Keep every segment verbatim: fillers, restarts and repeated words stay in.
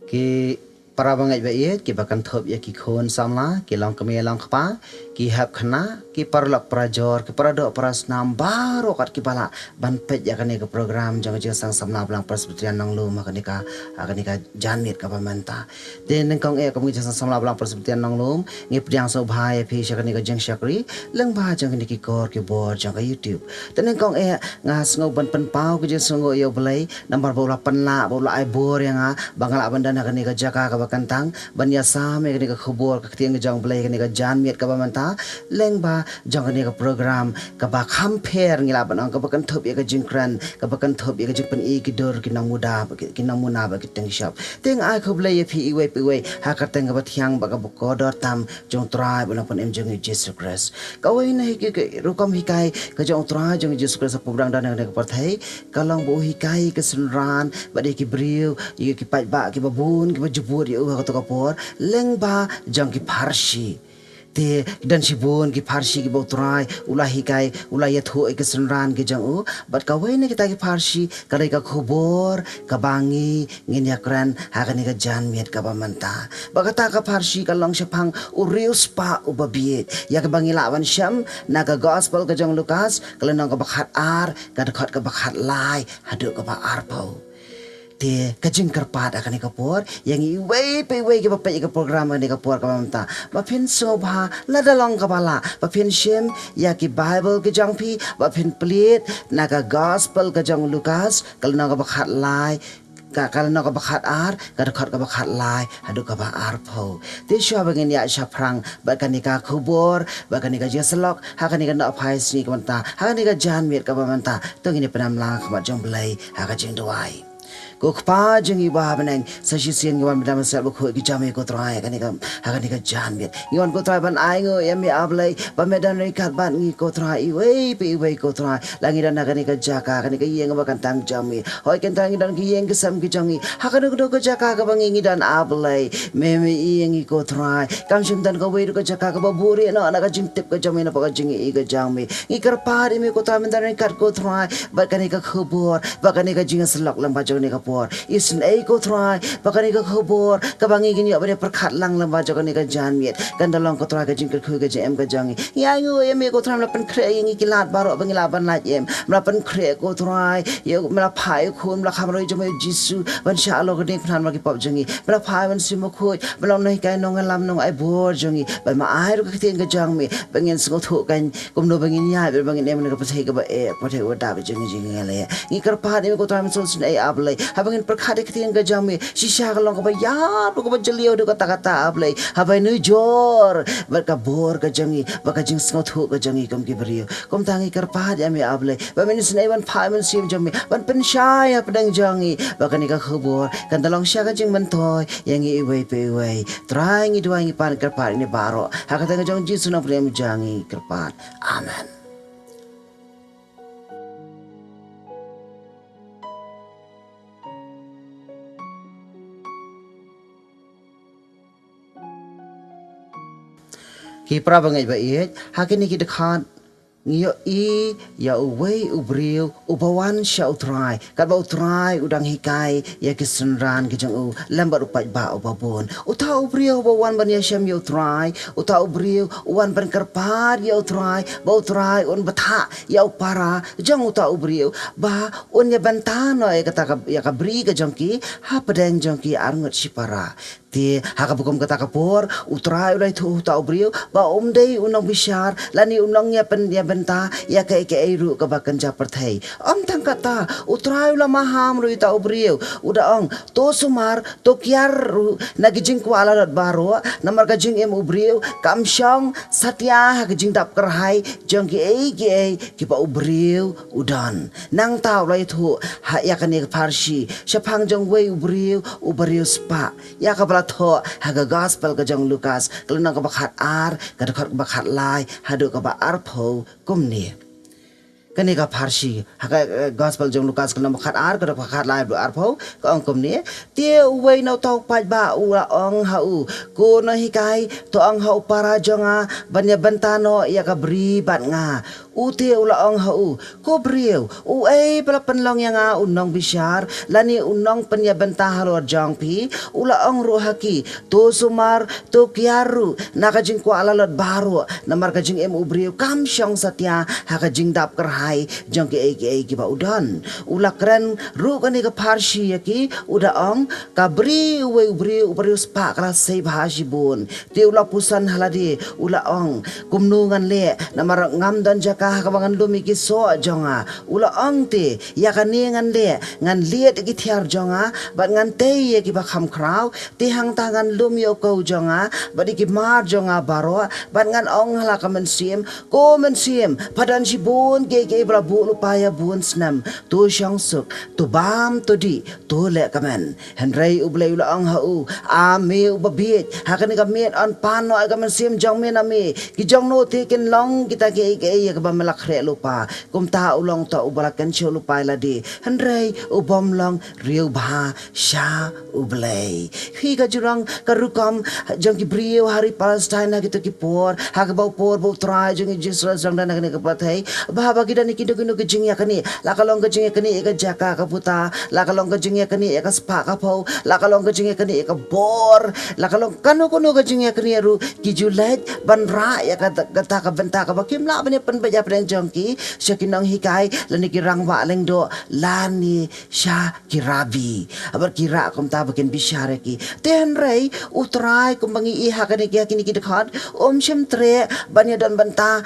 Ki para bangeit ba ïeit, kiba kynthup ïa ki khun samla, ki long kmie long kpa, ki hep khynnah, ki paralok parajor, ki paradoh parasnam, baroh kat kiba lah ban peit ïa kane ka program jong ka Jingïaseng Samla Balang Presbyterian Nonglum ha kane ka, ha kane ka janmiet kaba mynta. Te nyngkong eh, kum ka Jingïaseng Samla Balang Presbyterian Nonglum, ngi pdiang sngewbha ïa phi sha kane ka jingshakri lyngba jong kine ki kor ki bor jong ka YouTube. Te nyngkong eh, nga sngew ban pynpaw ka jingsngewnguh ïa U Blei namar ba u la pynlah, ba u la ai bor ïa nga ba nga lah ban don ha kane ka jaka kaba kyntang ban ïasam ïa kane ka khubor ka ktien ka jong U Blei, kane ka janmiet kaba mynta, lyngba jong kane ka program kaba kham pher, ngi lah ban ong, kaba kynthup ïa ka jingkren, kaba kynthup ïa ka jingpyni ki dur ki nongmuna, ki nongmuna bad ki tyngshop. Te nga ai khublei ïa phi iwei pa iwei ha ka kyrteng kaba thiang bad kaba kordor tam jong U Trai bad U Nongpynim jong ngi Jisu Khrist. Kawei na ki, ki rukom hikai ka jong U Trai jong ngi Jisu Khrist haba u dang don ha kane ka pyrthei, ka long ba u hikai ïa ki synran bad ïa ki briew, ïa ki paidbah kiba bun, kiba jubut ïa u ha kato ka por, lyngba jong ki pharshi. Te don shibun ki pharshi kiba U Trai u la hikai, u la ïathuh ïa ki synran ki jong u. Bad kawei na kita ki pharshi ka dei ka khubor kaba ngi ngin ïakren ha kane ka janmiet kaba mynta. Bad kata ka pharshi ka long shaphang u riewspah uba bieit, ïa kaba ngi lah ban shem na ka Gospel ka jong u Lukas, ka lynnong kaba khatar, ka dkhot kaba khatlai haduh kaba arphew. Te ka jingkyrpad ha kane ka por ïa ngi iwei pa iwei kiba peit ïa ka program ha kane ka por kaba mynta, ba phin sngewbha lada long kaba lah ba phin shim ïa ki Baibl ki jong phi, ba phin plie na ka Gospel ka jong u Lukas, ka lynnong kaba khatlai, ka, ka lynnong kaba khatar, ka dkhot kaba khatlai haduh kaba arphew. Te shuwa ba ngin ïaid shaphrang bad kane ka khubor, bad kane ka jingïasyllok ha kane ka nohphai sngi kaba mynta, ha kane ka janmiet kaba mynta, to ngin ïa pynlong lang ha khmat jong U Blei ha ka jingduwai. Ko Kpa jong ngi ba ha bneng, sa shisien ngi wan bad dang ban sngap bakhuid ki jong me ko Trai ha kane ka, ha kane ka janmiet. Ngi wan ko Trai ban ainguh ïa me A Blei ba me don ryngkat bad ngi ko Trai iwei pa iwei ko Trai. La ngi don ha kane ka jaka, kane ka ïing ba kyntang jong me. Hooid, kyntang ngi don ki ïing ki sem ki jong ngi ha kano kano ka jaka kaba ngi, ngi don A Blei, me, me ïa ngi ko Trai. Kam shym don kawei ruh ka jaka kaba buhrieh noh na ka jingtip ka jong me, na ka jingïohi ka jong me. Ngi kyrpad ïa me ko Trai, me don ryngkat ko Trai bad kane ka khubor, bad kane ka jingïasyllok lyngba jong kane ka por. Isynei ko Trai ba kane ka khubor kaba ngi ngin ïoh ban ïa pyrkhat lang lyngba jong kane ka janmiet kan da long ko Trai ka jingkyrkhu ka jingem ka jong ngi. Ngi ainguh ïa me ko Trai, me la pynkhreh ïa ngi ki lad baroh ba ngi lah ban lait im. Me la pynkhreh ko Trai ïa, me la phah ïa u khun, me la kham roi jong me U Jisu ban shah halor kane ka pynhan namar ki pop jong ngi. Me la phah ban siew bakhuid, ban long nonghikai, nongïalam, nongai bor jong ngi. Bad me ai ruh ka ktien ka jong me ba ngin sngewthuh kan kumno ba ngin ïaid, ba ngin em ha kane ka pyrthei kaba eh, pyrthei uba dap jong ngi jingïaleh. Ngi kyrpad ïa me ko Trai, me sngewsynei A Blei haba ngin pyrkhat ïa ka ktien ka jong me. Shisha ka long kaba ïap, kaba jylliew haduh katta katta A Blei, haba nujor bad ka bor ka jong ngi, bad ka jingsngewthuh ka jong ngi kum ki briew. Kumta ngi kyrpad ïa me A Blei ba men isynei ban phah Mynsiem jong me ban pynshai hapdeng jong ngi, ba kane ka khubor kan da long sha ka jingmyntoi ïa ngi iwei pa iwei. Trai ngi duwai, ngi pan kyrpad ïa kine baroh ha ka kyrteng ka jong U Jisu Nongpynim jong ngi, ngi kyrpad. Amen. Ki para bangeit ba ïeit, ha kine ki dkhot ngi ïohi ïa uwei u briew uba wan sha U Trai, katba U Trai u dang hikai ïa ki synran ki jong u lem bad u paidbah uba bun. Uta u briew uba wan ban ïashem ïa U Trai, uta u briew u wan ban kyrpad ïa U Trai ba U Trai un bthah ïa u para jong uta u briew ba un ïa bynta noh ïa kata ka, ïa ka bri ka jong ki hapdeng jong ki arngut shipara. Te ha kaba kum kata ka por, U Trai u la ïathuh uta u briew ba um dei u nongbishar lane u nongïapyn-, ïabynta ïa kaei kaei ruh kaba kynja pyrthei. Ym tang kata, U Trai u la maham ruh ïa uta u briew, u da ong, to sumar, to kiar ruh na ki jingkwah ladot baroh, namar ka jingim u briew kam shong satia ha ka jingdap kyrhai jong kiei kiei kiba u briew u don. Nangta u la ïathuh ha, ïa kane ka pharshi shaphang jong uwei u briew uba riewspah, ïa kaba la thoh ha ka Gospel ka jong u Lukas, ka lynnong kaba khatar, ka dkhot kaba khatlai haduh kaba arphew kumne. Kane ka pharshi ha ka, eh, Gospel jong u Lukas, ka lynnong kaba khatar, ka dkhot kaba khatlai haduh arphew, ka ong kumne: Te uwei na uta u paidbah u la ong ha u, Ko nonghikai, to ong ha u para jong nga ban ïabynta noh ïa ka bri bad nga. Ute u la ong ha u, ko briew, uei ba la pynlong ïa nga u nongbishar lane u nongpynïabynta halor jong phi? U la ong ruh ha ki, to sumar, to kiar ruh na ka jingkwah lalot baroh, namar ka jingim u briew kam shong satia ha ka jingdap kyrhai jong kiei kiei kiba u don. U la kren ruh kane ka pharshi ïa ki, u da ong, ka bri uwei u briew uba riewspah ka la sei bha shibun. Te u la puson ha lade, u la ong, kumno ngan leh, namar ngam don jaka ha kaba ngan lum ïa ki soh jong nga. U la ong te, ïa kane ngan leh, ngan lied ïa ki thiar jong nga, bad ngan tei ïa kiba kham khraw, te hangta ngan lum ïa u kaw jong nga, bad ïa ki mar jong nga baroh, bad ngan ong ha la ka mynsiem, ko mynsiem, pha don shibun kiei kiei ba la buh lypa ïa bun snem, to shong suk, to bam, to dih, to leh kmen. Hynrei u Blei u la ong ha u, a me uba bieit, ha kane ka miet yn pan noh ïa ka mynsiem jong me na me, ki jong no te kin long kita kiei kiei ïa kaba me la khreh lypa. Kumta u long uta uba la kynshew lypa ïa lade, hynrei u bym long riewbha sha u Blei. Hi ka jrong ka rukom jong ki briew ha ri Palestine ha kito ki por, ha kaba u por ba u Trai jong ngi Jisu u la sdang don ha kane ka pyrthei, ba haba ki don ïa kino kino ki jingïaknieh, la ka long ka jingïaknieh ïa ka jaka ka puta, la ka long ka jingïaknieh ïa ka spah ka phew, la ka long ka jingïaknieh ïa ka bor, la ka long kano kano ka jingïaknieh ruh, ki ju leit ban rah ïa kata, kata ka bynta kaba kim lah ban ïa pynbeit ïapdeng jong ki sha ki nonghikai lane ki rangbah lyngdoh lane sha ki rabbi. Bad ki rah kumta ba kin bishar ïa ki. Te hynrei u Trai kumba ngi i ha kane ki, ha kine ki dkhot, um shym treh ban ïadon bynta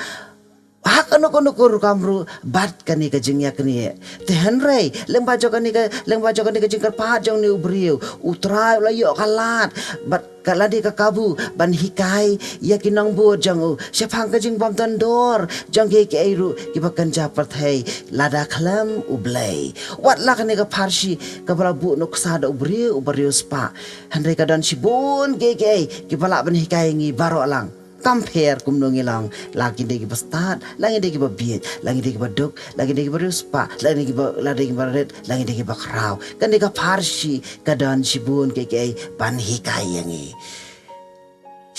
ha kano kano ka rukom ruh bad kane ka jingïaknieh. Te hynrei lyngba jong kane ka, lyngba jong kane ka jingkyrpad jong une u briew, u Trai u la ïoh ka lad bad ka lade ka kabu ban hikai ïa ki nongbud jong u shaphang ka jingbymdon dor jong kiei kiei ruh kiba kynja pyrthei lada khlem u Blei. Wat la kane ka pharshi kaba la buh nuksa da u briew uba riewspah, hynrei ka don shibun kiei kiei kiba lah ban hikai ïa ngi baroh lang. Kam pher kumno ngi long, la ngi dei kiba stad, la ngi dei kiba bieit, la ngi dei kiba duk, la ngi dei kiba riewspah, la ngi dei kiba, la dei kiba rit, la ngi dei kiba khraw. Kane ka pharshi ka don shibun kiei kiei ban hikai ïa ngi.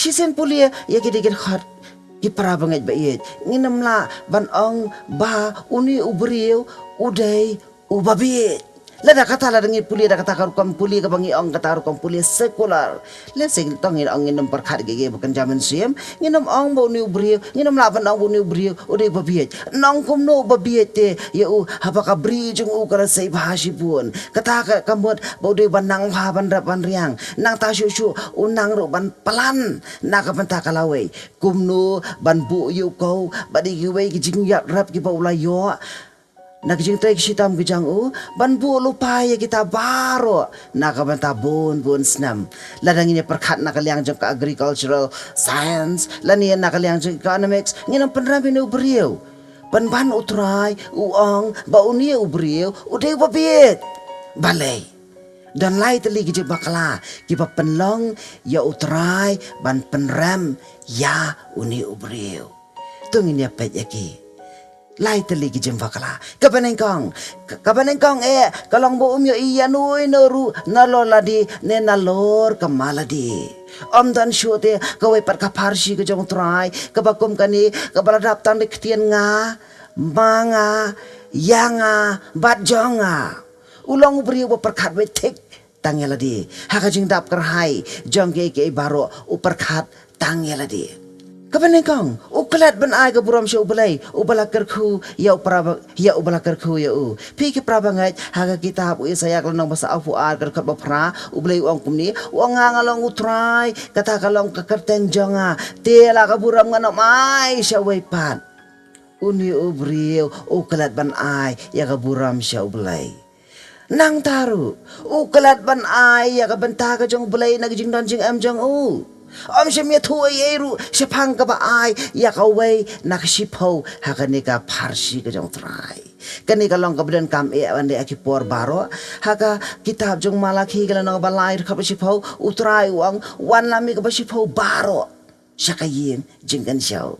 Shisien pule ïa ki dkhot, ki para bangeit ba ïeit. Ngin ym lah ban ong ba une u briew u dei uba bieit. Lada kata, lada ngi pule da kata ka rukom pule kaba ngi ong kata ka rukom pule sekular, lehse tang ngin ong, ngin ym pyrkhat ïa kiei kiei ba kynja mynsiem, ngin ym ong ba une u briew, ngin ym lah ban ong ba une u briew u dei uba bieit. Nang kumno uba bieit te ïa u haba ka bri jong u ka la sei bha shibun. Kata ka, ka mut ba u dei uba nang bha ban rep ban riang. Nangta shuh shuh u nang ruh ban plan na ka bynta ka lawei. Kumno ban buh ïa u kaw bad ïa kiwei ki jingïap rep kiba u la ïoh na ka jingtrei ka shitom ka jong u, ban buh lypa ïa kita baroh na ka bynta bun bun snem. Lada ngin ïa pyrkhat na ka liang jong ka agricultural science lane na ka liang jong economics, ngin ym pynrem ïa une u briew. Pynban u Trai u ong ba une u briew u dei uba bieit. Balei? Don lai tylli ki jingbakla kiba pynlong ïa u Trai ban pynrem ïa une u briew. To ngin ïa peit ïa ki. Lai tylli ki jingbakla. Kaba nyngkong, ka-, kaba nyngkong eh, ka long ba um ïohi ïano ïano ruh nalor lade ne nalor ka ma lade. Ym don shuh te kawei pat ka pharshi ka jong u Trai kaba kum kane, kaba la dap tang da ki ktien nga, ma nga, ïa nga bad jong nga. U long u briew uba pyrkhat beit thik tang ïa lade. Ha ka jingdap kyrhai jong kiei kiei baroh u pyrkhat tang ïa lade. Kaba nyngkong, u klet ban ai ka burom sha U Blei uba la kyrkhu ïa u para ba-, ïa uba la kyrkhu ïa u. Phi ki para bangeit, ha ka kitab u Isaïah ka lynnong ba saphew ar ka dkhot ba phra, U Blei u ong kumne, u ong, nga nga long u Trai, kata ka long ka kyrteng jong nga, te la ka burom ngan ym ai sha uwei pat. Une u briew u klet ban ai ïa ka burom sha U Blei. Nangta ruh u klet ban ai ïa ka bynta ka jong U Blei na ka jingdon jingem jong u. Ym shym ïathuh ei ei ruh shaphang kaba ai ïa kawei na ka shiphew ha kane ka pharshi ka jong U Trai. Kane ka long kaba donkam eh ban leh ha ki por baroh. Ha ka kitab jong u Malakhi ka lynnong ba lai dkhot ba shiphew, U Trai u ong, wan la me kaba shiphew baroh sha ka ïing jingkynshew.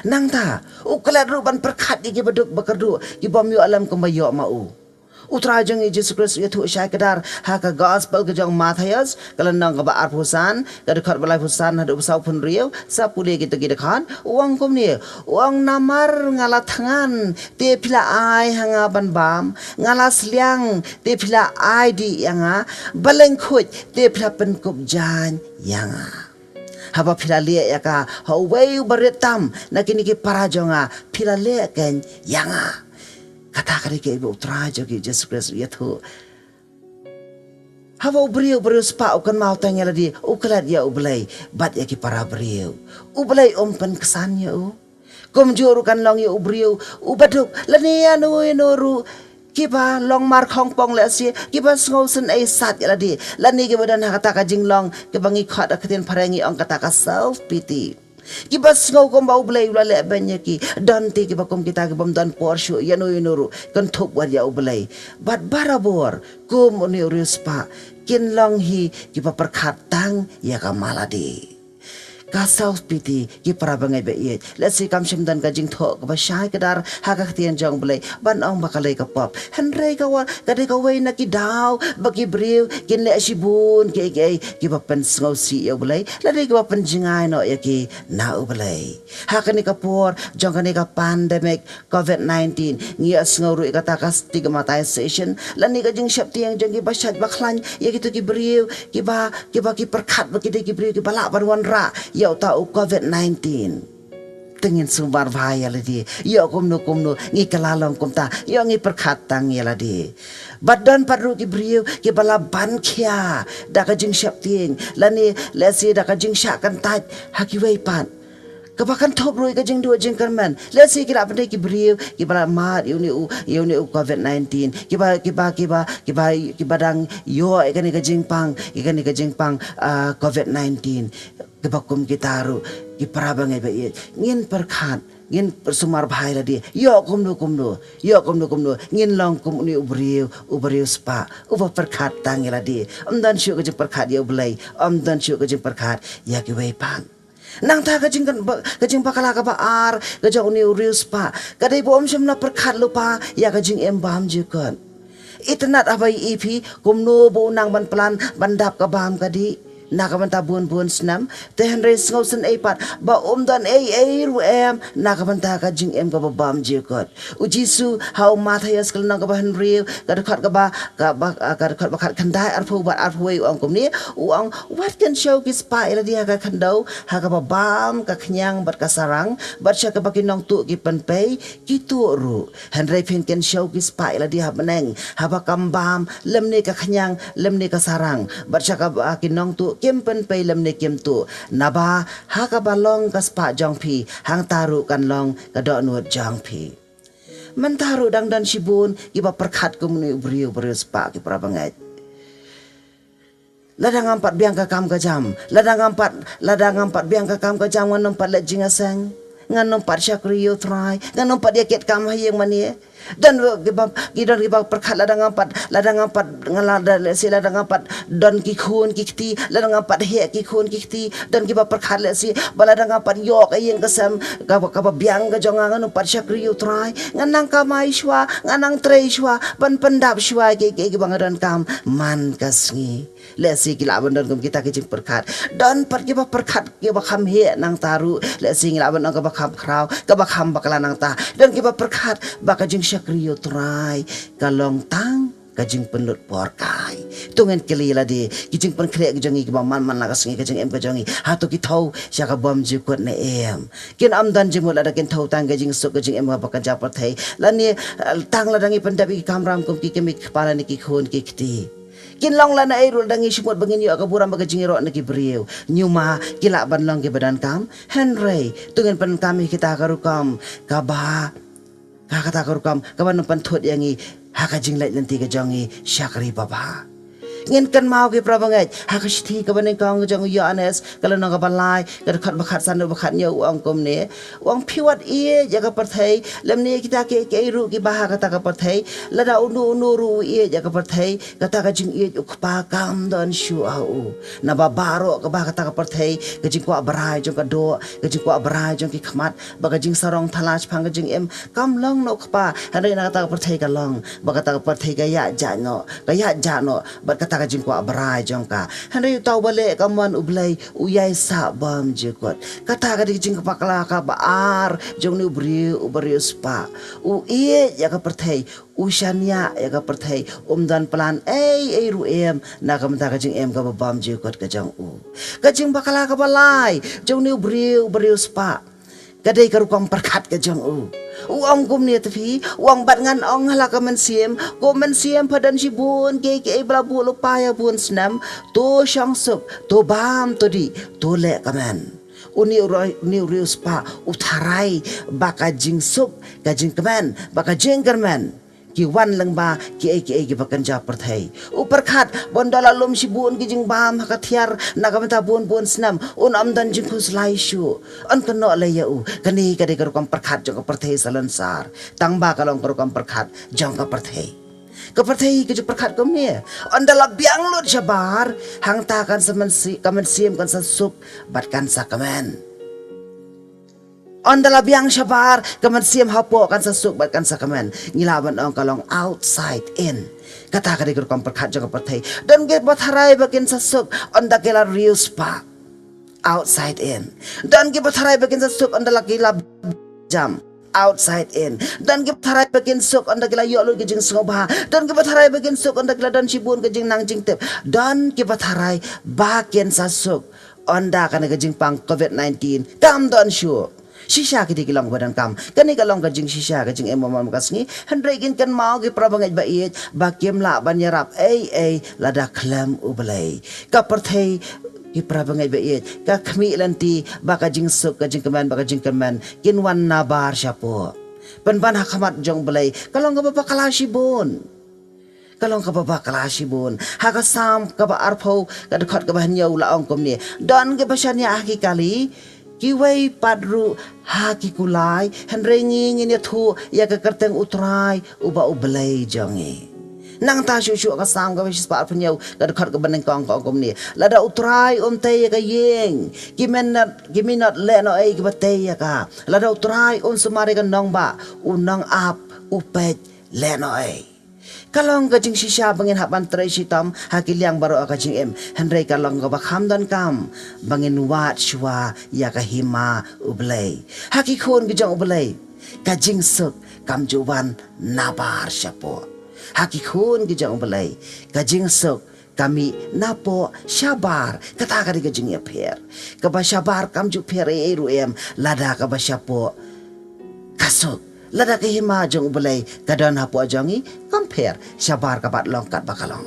Nangta u klet ruh ban pyrkhat ïa kiba duk ba kyrduh, ki bym ïoh lem kumba ïoh ma u. U Trai jong ngi Jisu Khrist u ïathuh shai kdar ha ka gospel ka jong Mathaios, ka lynnong kaba arphew san, ka dkhot ba laiphew san haduh ba sawphew hynriew. Sa pule kita ki dkhot, u ong kumne, u ong, namar nga la thngan, te phi la ai ha nga ban bam, nga la sliang, te phi la ai dih ïa nga, ba lyngkhuid, te phi la pynkup jaiñ ïa nga. Haba phi la leh ïa ka ha uwei u barit tam na kine ki para jong nga, phi la leh keiñ ïa nga. Kata ka dei kaei ba U Trai jong ngi Jisu Khrist u ïathuh. Haba u briew, u briew spah u kynmaw tang ïa lade, u klet ïa U Blei bad ïa ki para briew, U Blei um pynksan ïa u. Kumjuh ruh kan long ïa u briew uba duk, lane ïano ïano ruh, kiba long markhongpong lehse, kiba sngewsynei sat ïa lade, lane kiba don ha kata ka jinglong kaba ngi khot ha ka ktien phareng ngi ong kata ka self pity. Kiba sngew kumba U Blei u la lehbeiñ ïa ki. Don te kiba kum kita ki bym don por shuh ïano ïano ruh kynthup wat ïa U Blei. Bad barabor kum une u riewspah, kin long hi kiba pyrkhat tang ïa ka ma lade. Ka self pity, ki para bangeit ba ïeit. Lehse kam shym don ka jingthoh kaba shai kdar ha ka ktien jong U Blei ban ong ba ka lei ka pop. Hynrei ka wan, ka dei kawei na ki daw ba ki briew kin leh shibun kiei kiei kiba pynsngewsih ïa U Blei, lane kiba pynjngai noh ïa ki na U Blei. Ha kane ka por jong kane ka pandemic covid nineteen, ngi ïohsngew ruh ïa kata ka stigmatization, lane ka jingsheptieng jong kiba shait ba khlaiñ ïa kito ki briew kiba, kiba ki pyrkhat ba ki dei ki briew kiba lah ban wanrah ïa uta u covid nineteen. Te ngin sumar bha ïa lade, ïoh kumno kumno ngi kylla long kumta, ïoh ngi pyrkhat tang ïa lade. Bad don pat ruh ki briew kiba la ban khia da ka jingsheptieng, lane lehse da ka jingshah kyntait ha kiwei pat, kaba kynthup ruh ïa ka jingduh jingkyrmen. Lehse ki lah ban dei ki briew kiba la mad ïa une u, ïa une u covid nineteen, kiba, kiba, kiba, kiba, kiba dang ïoh ïa kane ka jingpang, ïa kane ka jingpang, ah, covid nineteen. Kiba kum kita ruh, ki para bangeit ba ïeit, ngin pyrkhat, ngin sumar bha ïa lade, ïoh kumno kumno, ïoh kumno kumno ngin long kum une u briew, u briew spah uba pyrkhat tang ïa lade. Ym don shuh ka jingpyrkhat ïa U Blei, ym don shuh ka jingpyrkhat ïa kiwei pat. Nangta ka jing, ka jingbakla kaba ar ka jong une u riewspah ka dei ba um shym la pyrkhat lypa ïa ka jingim bymjukut. Itynnad haba ïohi phi kumno ba u nang ban plan ban dap ka bam ka dih na ka bynta bun bun snem, te hynrei sngewsynei pat ba um don ei ei ruh em na ka bynta ka jingim kaba bymjukut. U Jisu ha u Mathaios ka lynnong kaba hynriew, ka dkhot kaba, kaba, ka dkhot ba khatkhyndai, arphew bad arphew wei, u ong kumne, u ong, wat kin siew ki spah ïa lade ha ka khyndew, ha kaba bam ka khñiang bad ka sarang, bad sha kaba ki nongtuh ki pynpei, ki tuh ruh. Hynrei phin kin siew ki spah ïa lade ha bneng, haba kam bam lymne ka khñiang lymne ka sarang, bad sha kaba ki nongtuh kim pynpei lymne kim tuh. Naba ha kaba long ka spah jong phi, hangta ruh kan long ka dohnud jong phi. Mynta ruh dang don shibun kiba pyrkhat kum une u briew, briew spah, ki para bangeit. Lada ngam pat biang ka kam ka jam, lada ngam pat, lada ngam pat biang ka kam ka jam, ngan ym pat leit jingïaseng, ngan ym pat shakri ïa U Trai, ngan ym pat ïa kit kam ha ïing mane. Don kiba, ki don kiba pyrkhat lada ngam pat, lada ngam pat, nga lada lehse lada ngam pat don ki khun ki kti, lada ngam pat heh ki khun ki kti. Don kiba pyrkhat lehse ba lada ngam pat ïoh ka ïing ka sem kaba, kaba biang ka jong nga, ngan ym pat shakri ïa U Trai, ngan nang kamai shuwa, ngan nang trei shuwa ban pyndap shuwa ïa kiei kiei kiba nga donkam man ka sngi. Lehse ki lah ban don kum kita ki jingpyrkhat. Don pat kiba pyrkhat kiba kham heh nangta ruh, lehse ngi lah ban ong kaba kham khraw, kaba kham bakla nangta. Don kiba pyrkhat ba ka jingshakri ïa U Trai ka long tang ka jingpynlut por kai. To ngin kylli ïa lade, ki jingpynkhreh ki jong ngi kiba man man la ka sngi, ka jingim ka jong ngi, hato ki thew sha ka bymjukut ne em? Kin ym don jingmut lada kin thew tang ka jingsuk ka jingim kaba kynja pyrthei, lane, eh, tang lada ngi pyndep ïa ki kamram kum ki kmie ki kpa lane ki khun ki kti. Kin long lane ei ruh lada ngi sngewmut ba ngin ïoh ka burom bad ka jingïaroh na ki briew. Ñiuma ki lah ban long kiba donkam, hynrei to ngin pyndonkam ïa kita ka rukom kaba, ka, kata ka rukom kaba nang pynthut ïa ngi ha ka jingleit lynti ka jong ngi shakri babha. Ngin kynmaw ki para bangeit, ha ka shithi kaba nyngkong jong u Ïoannis, ka lynnong kaba lai, ka dkhot ba khatsan bad ba khathynñiew, u ong kumne. U ong, phi wat ïeit ïa ka pyrthei, lymne kita kiei kiei ruh kiba ha kata ka pyrthei. Lada uno uno ruh u ïeit ïa ka pyrthei, kata ka jingïeit u Kpa kam don shuh ha u. Naba baroh kaba ha kata ka pyrthei, ka jingkwah brai jong ka doh, ka jingkwah brai jong ki khmat, bad ka jingsarong thala shaphang ka jingim, kam long na u Kpa, hynrei na kata ka pyrthei ka long, bad kata ka pyrthei ka ïaid jah noh, ka ïaid jah noh bad kata ka jingkwah brai jong ka. Hynrei uta uba leh ka mon U Blei, u ïai sah bymjukut. Kata ka dei ka jingbakla kaba ar jong une u briew uba riewspah. U ïeit ïa ka pyrthei, u shaniah ïa ka pyrthei, um don plan ei ei ruh em na ka bynta ka jingim kaba bymjukut ka jong u. Ka jingbakla kaba lai jong une u briew uba riewspah, ka dei ka rukom pyrkhat ka jong u. U ong kumne, te phi, u ong, bad ngan ong ha la ka mynsiem, ko mynsiem, pha don shibun kiei kiei ba la buh lypa ïa bun snem. To shong suk, to bam, to dih, to leh kmen. Une u ri-, une u riewspah u tharai ba ka jingsuk, ka jingkmen, ba ka jingkyrmen, ki wan lyngba kiei kiei kiba kynja pyrthei. U pyrkhat ba ynda la lum shibun ki jingbam ha ka thiar na ka bynta bun bun snem, un ym don jingkhuslai shuh, yn kynnoh lei ïa u. Kane ka dei ka rukom pyrkhat jong ka pyrthei salonsar. Tang ba ka long ka rukom pyrkhat jong ka pyrthei. Ka pyrthei ka ju pyrkhat kumne. Ynda la biang lut shabar, hangta kan sa mynsi-, ka mynsiem kan sa suk bad kan sa kmen. Ynda la biang shabar, ka mynsiem hapoh kan sa suk bad kan sa kmen. Ngi lah ban ong ka long outside in. Kata ka dei ka rukom pyrkhat jong ka pyrthei. Don kiba tharai ba kin sa suk ynda ki la riewspah. Outside in. Don kiba tharai ba kin sa suk ynda la ki la jam. Outside in. Don kiba tharai ba kin suk ynda ki la ïoh lut ki jingsngewbha. Don kiba tharai ba kin suk ynda ki la don shibun ki jingnang jingtip. Don kiba tharai ba kin sa suk ynda kane ka jingpang covid nineteen kam don shuh. Shisha kiti ki long ba donkam. Kane ka long ka jingshisha, ka jingim man ka sngi. Hynrei ngin kynmaw ki para bangeit ba ïeit ba kim lah ban ïarap ei ei lada khlem U Blei. Ka pyrthei, ki para bangeit ba ïeit, ka khmih lynti ba ka jingsuk, ka jingkmen, ba ka jingkyrmen kin wan nabar shapoh. Pynban ha khmat jong U Blei ka long kaba bakla shibun. Ka long kaba bakla shibun. Ha ka Salm kaba arphew, ka dkhot kaba hynñiew, la ong kumne: Don kiba shaniah ha ki kali, kiwei pat ruh ha ki kulai, hynrei ngi ngin ïathuh ïa ka kyrteng U Trai uba U Blei jong ngi. Nangta shuh shuh ka Salm kaba shispah arphew hynñiew, ka dkhot kaba nyngkong, ka ong kumne: Lada U Trai um tei ïa ka ïing, ki minot, ki minot lehnohei kiba tei ïa ka. Lada U Trai um sumar ïa ka nongbah, u nongap u peit lehnohei. Ka long ka jingshisha ba ngin hap ban trei shitom ha ki liang baroh ka jingim. Hynrei ka long kaba kham donkam ba ngin wad shuwa ïa ka hima U Blei. Ha ki khun ki jong U Blei, ka jingsuk kam ju wan nabar shapoh. Ha ki khun ki jong U Blei, ka jingsuk ka mih napoh shabar. Kata ka dei ka jingïapher. Kaba shabar kam ju pher ei ei ruh em lada kaba shapoh ka suk. Lada ka hima jong U Blei ka don hapoh jong ngi, kam pher shabar ka bat long katba ka long.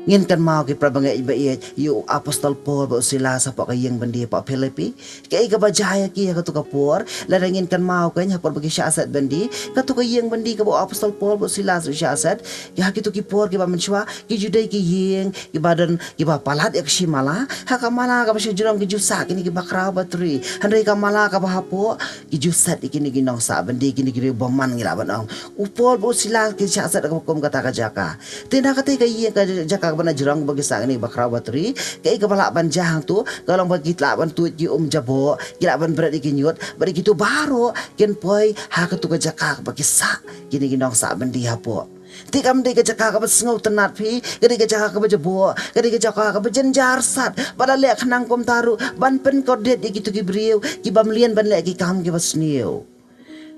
Ngin kynmaw ki para bangeit ba ïeit ïa u Apostol Paul bad u Silas hapoh ka ïing byndi hapoh Philippi. Kaei kaba jia ïa ki ha katu ka por? Lada ngin kynmaw kein ha ka por ba ki shah set byndi, katu ka ïing byndi kaba u Apostol Paul bad u Silas u shah set, ha kitu ki por kiba mynshuwa, ki ju dei ki ïing kiba don, kiba palat ïa ka shi mala. Ha ka mala kaba sha jrong ki ju sah kine ki bakhraw batri. Hynrei ka mala kaba hapoh, ki ju set ïa kine ki nongsah byndi, kine ki riewbymman, ngi lah ban ong. U Paul bad u Silas ki shah set ha kaba kum kata ka jaka. Te na katei ka ïing, ka jaka kaba na jrong ba ki sah kine ki bakhraw batri, kaei kaba lah ban jia hangtu? Ka long ba ki lah ban tuid ki um jaboh, ki lah ban bret ïa ki ñiut, bad ïa kitu baroh kin poi ha katu ka jaka kaba ki sah kine ki nongsah byndi hapoh. Te kam dei ka jaka kaba sngewtynnat phi, ka dei ka jaka kaba jaboh, ka dei ka jaka kaba jynjar sat, ba la leh khnang kumta ruh ban pynkordit ïa kitu ki briew kiba mlien ban leh ki kam kiba sniew.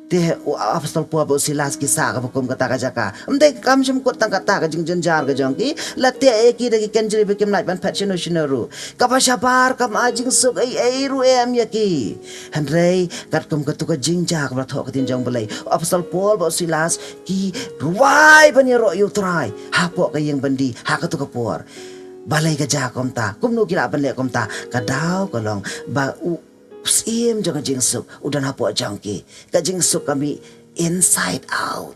Te u Apostol Paul bad u Silas ki sah kaba kum kata ka jaka. Ym dei ka kam shym kut tang kata ka jingjynjar ka jong ki, la teh ïa ki da ki kynjri ba kim lah ban phet shano shano ruh. Kaba shabar kam ai jingsuk ei ei ruh em ïa ki. Hynrei katkum katu ka jingjia kaba la thoh ka ktien jong U Blei, u Apostol Paul bad u Silas ki rwai ban ïaroh ïa U Trai hapoh ka ïing byndi ha katu ka por. Balei ka jia kumta? Kumno ki lah ban leh kumta? Ka daw ka long ba u syiem jong ka jingsuk u don hapoh jong ki. Ka jingsuk ka mih inside out.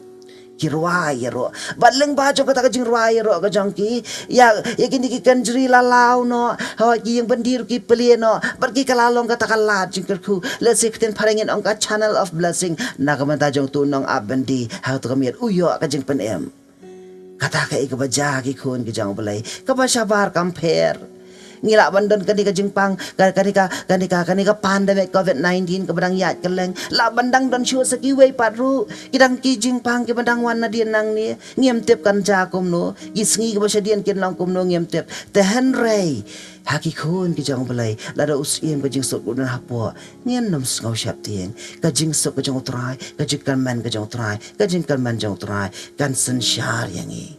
ki rwai ïaroh. Bad lyngba jong kata ka jingrwai ïaroh ka jong ki, ïa, ïa kine ki kynjri la law noh, hooid ki ïing byndi ruh ki plie noh, bad ki kylla long kata ka lad jingkyrkhu. Lehse ktien phareng ngin ong ka channel of blessing na ka bynta jong utu u nongap byndi, ha uta ka miet u ïoh ka jingpynim. Kata kaei kaba jia ki khun ki jong U Blei, kaba shabar kam pher. Ngi lah ban don kane ka jingpang, ka, kane ka, kane ka, kane ka pandemic covid nineteen kaba dang ïaid kylleng. Lah ban dang don shuh sa kiwei pat ruh. Ki dang ki jingpang kiba dang wan nadien nangne. Ngim tip kan jia kumno. Ki sngi kiba shadien kin long kumno ngim tip. Te hynrei ha ki khun ki jong U Blei, lada u Syiem ka jingsuk u don hapoh, ngin nym sngew sheptieng. Ka jingsuk ka jong U Trai, ka jingkyrmen ka jong U Trai, ka jingkyrmen jong U Trai kan synshar ïa ngi.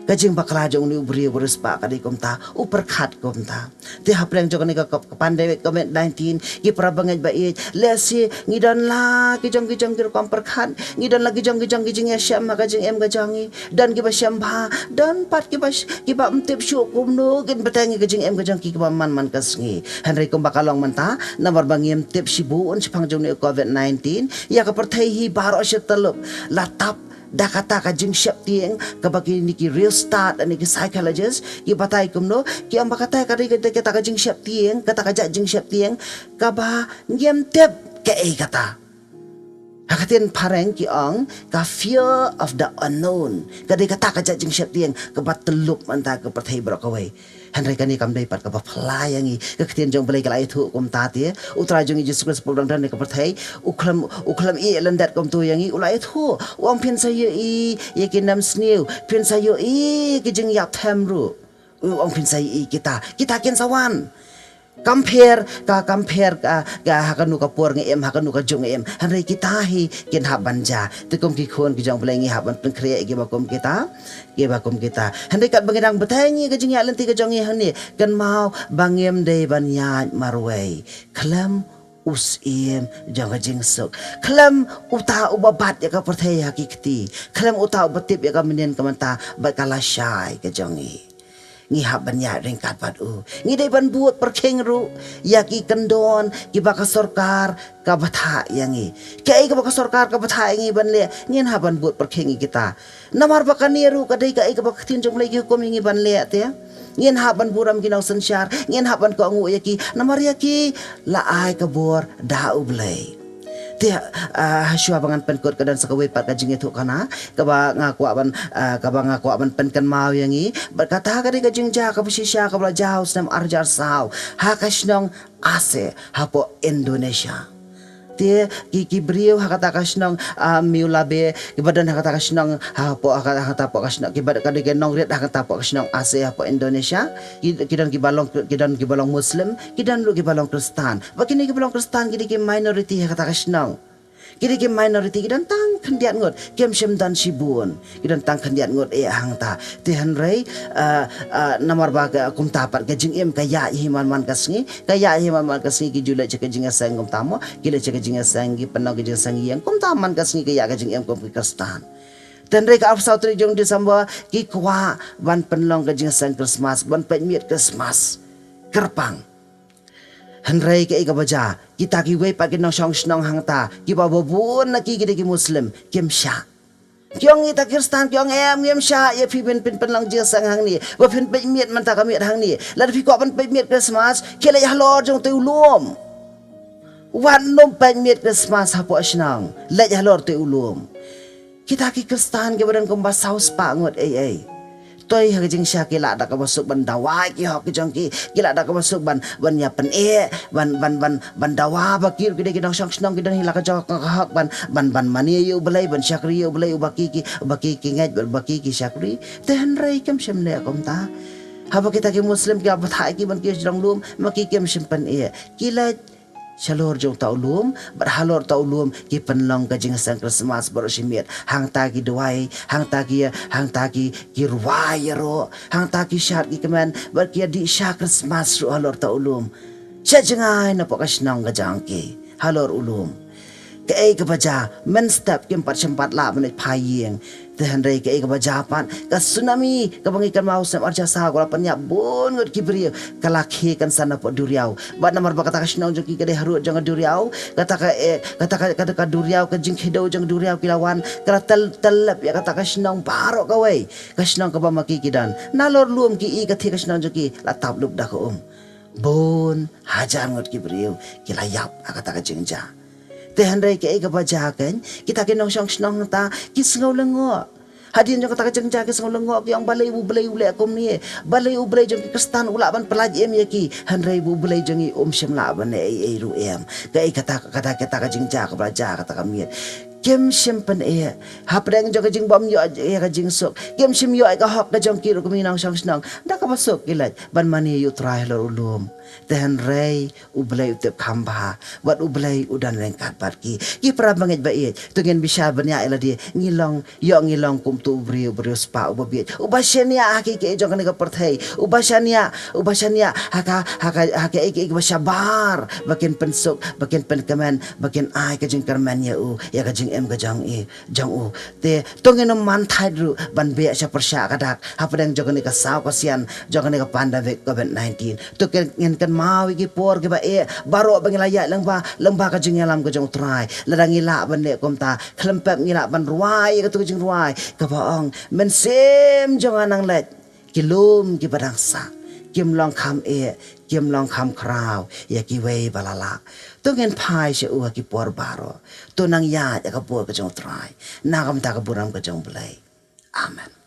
Ka jingbakla jong une u briew ba riewspah ka dei kumta, u pyrkhat kumta. Te hapdeng jong kane ka, ka pandemic covid nineteen, ki para bangeit ba ïeit, lehse ngi don la ki jong ki jong ki rukom pyrkhat, ngi don la ki jong ki jong ki jingïashem ha ka jingim ka jong ngi. Don kiba shem bha, don pat kiba sh-, kiba ym tip shuh kumno kin bteng ïa ka jingim ka jong ki kaba man man ka sngi. Hynrei kumba ka long mynta, namar ba ngim tip shibun shaphang jong une u covid nineteen, ïa ka pyrthei hi baroh shi tyllup la tap da kata ka jingsheptieng, kaba kine ki riewstad ne ki psychologist ki batai kumno, ki ong ba kata ka dei kata, kata ka jingsheptieng, kata ka jait jingsheptieng kaba ngim tip kaei kata. Ha ka ktien phareng ki ong ka fear of the unknown. Ka dei kata ka jait jingsheptieng kaba tyllup mynta ka pyrthei baroh kawei. Hynrei kane kam dei pat kaba phylla ïa ngi. Ka ktien jong U Blei ka la ïathuh kumta te. U Trai jong ngi Jisu Khrist ba u dang don ha ka pyrthei, u khlem, u khlem ïeh lyndet kumta ïa ngi, u la ïathuh. U ong phin sa ïohi ïa ki nemsniew, phin sa ïohi ki jingïap them ruh. U ong phin sa ïohi kita, kita kin sa wan. Kam pher, ka kam pher ka, ka ha kano ka por ngi im, ha kano ka juk ngi im. Hynrei kita hi kin hap ban jia. Te kum ki khun ki jong U Blei ngi hap ban pynkhreh ïa kiba kum kita, kiba kum kita. Hynrei katba ngi dang bteng ïa ka jingïaid lynti ka jong ngi hangne, kynmaw ba ngim dei ban ïaid marwei khlem u Syiem jong ka jingsuk, khlem uta uba bat ïa ka pyrthei ha ki kti, khlem uta uba tip ïa ka mynnin ka mynta bad ka lashai ka jong ngi. Ngi hap ban ïaid ryngkat bad u. Ngi dei ban bud pyrkhing ruh ïa ki kyndon kiba ka sorkar ka bthah ïa ngi. Kaei kaba ka sorkar ka bthah ïa ngi ban leh, ngin hap ban bud pyrkhing ïa kita. Namar ba kane ruh ka dei kaei kaba ka ktien jong U Blei ki hukum ïa ngi ban leh te. Ngin hap ban burom ki nongsynshar, ngin hap ban kohnguh ïa ki. Namar ïa ki la ai ka bor da U Blei. Te, ah, ha shuwa ba ngan pynkut ka don sa kawei pat ka jingïathuhkhana kaba nga kwah ban, ah, kaba nga kwah ban pynkynmaw ïa ngi. Bad kata ka dei ka jingjia kaba shisha kaba la jia ha u snem ar hajar saw ha ka shnong Aceh hapoh Indonesia. Te ki, ki briew ha kata ka shnong, ah, Meulaboh, kiba don ha kata ka shnong, hapoh, ha kata, ha kata hapoh ka shnong, kiba, ka dei ki nongrit ha kata hapoh ka shnong Aceh hapoh Indonesia. Ki, ki don kiba long, ki don kiba long Muslim, ki don ruh kiba long Khristan. Ba kine kiba long Khristan ki dei ki minority ha kata ka shnong. Ki dei ki minority, ki don tang khyndiat ngut, kim shym don shibun. Ki don tang khyndiat ngut eh hangta. Te hynrei, ah, ah, namar ba ka, kumta pat ka jingim ka ïaid hi man man ka sngi, ka ïaid hi man man ka sngi, ki ju leit sha ka jingïaseng kumta mo, ki leit sha ka jingïaseng, ki pynlong ka jingïaseng ïing, kumta man ka sngi ka ïaid ka jingim kum ki Khristan. Te hynrei ka arphew saw tarik jong December ki kwah ban pynlong ka jingïaseng Christmas, ban peit miet Christmas. Kyrpang. Hynrei kaei kaba jia, kita kiwei pat ki nongshong shnong hangta, kiba bun na ki ki dei ki Muslim, kim shah. Ki ong kita Khristan, ki ong em, ngim shah ïa phi ban pyn-, pynlong jingïaseng hangne, ba phin peit miet mynta ka miet hangne. Lada phi kwah ban peit miet Christmas, khie leit halor jong utei u lum. Wat nym peit miet Christmas hapoh shnong, leit halor utei u lum. Kita ki Khristan kiba don kumba saw spah ngut ei ei. Toi ha ka jingshah ki lah da kaba suk ban dawa ki hok ki jong ki, ki lah da kaba suk ban, ban ïa pyneh, ban, ban, ban, ban dawa ba ki ruh ki dei ki nongshong shnong, ki don hi la ka jong ka hok ban, ban, ban mane ïa U Blei, ban shakri ïa U Blei, uba ki ki, uba ki ki ngeit, uba ki ki shakri. Te hynrei kim shym leh kumta. Haba kita ki Muslim ki ïa bthah ïa ki ban kiew sha jrong lum, ma ki kim shym pyneh. Ki leit shalor jong uta u lum, bad halor uta u lum ki pynlong ka jingïaseng Christmas baroh shi miet. Hangta ki duwai, hangta ki, hangta ki, ki rwai ïaroh, hangta ki shad ki kmen, bad ki ïa dih sha Christmas ruh halor uta u lum. Sha jngai napoh ka shnong ka jong ki halor u lum. Kaei kaba jia, mynstep kim pat shym pat lah ban leit phai ïing. Te hynrei kaei kaba jia pat, ka tsunami kaba ngi kynmaw snem arhajar saw ka la pynïap bun ngut ki briew, ka la khie kynsan na pud duriaw. Bad namar ba kata ka shnong jong ki ka dei harud jong ka duriaw, kata ka, eh, kata ka, kata ka duriaw, ka jingkhiew jong ka duriaw ki la wan, ka la tel, telep ïa kata ka shnong baroh kawei, ka shnong kaba ma ki ki don. Nalor lum ki i ka thie ka shnong jong ki la tap lup da ka um. Bun hajar ngut ki briew ki la ïap ha kata ka jingjia. Te hynrei kaei kaba jia kein, kita ki nongshong shnong nangta ki sngew lyngngoh. Hadien jong kata ka jingjia ki sngew lyngngoh, ki ong balei U Blei u leh kumne, balei U Blei jong ki Khristan u lah ban pyllait im ïa ki, hynrei U Blei jong ngi um shym lah ban leh ei ei ruh em. Kaei kata, kata, kata ka jingjia kaba la jia kata ka miet. Kim shym pyneh hapdeng jong ka jingbym ïoh ïa ka jingsuk, kim shym ïoh ïa ka hok ka jong ki ruh kum ki nongshong shnong. Da kaba suk ki leit ban mane ïa U Trai halor u lum. Te hynrei U Blei u tip kham bha, bad U Blei u don ryngkat bad ki. Ki para bangeit ba ïeit, to ngin bishar bniah ïa lade, ngi long, ïoh ngi long kum uto u briew, u briew spah uba bieit, uba shaniah ha kiei kiei jong kane ka pyrthei, uba shaniah, uba shaniah ha ka, ha ka, ha kaei kaei kaba shabar ba kin pynsuk, ba kin pynkmen, ba kin ai ka jingkyrmen ïa u, ïa ka jingim ka jong i, jong u. Te to ngin ym man thait ruh ban beh sha pyrshah ka dak hapdeng jong kane ka saw ka sian jong kane ka pandemic covid nineteen. To ngin, ngin kynmaw ïa ki por kiba eh baroh ba ngi la ïaid lyngba, lyngba ka jingïalam ka jong U Trai. Lada ngi lah ban leh kumta, khlem pep ngi lah ban rwai ïa kato ka jingrwai kaba ong, mynsiem jong nga nang leit, ki lum kiba dang sah, kim long kham eh, kim long kham khraw ïa kiwei ba la lah. To ngin phai sha u ha ki por baroh. To nang ïaid ïa ka bor ka jong U Trai na ka bynta ka burom ka jong U Blei. Amen.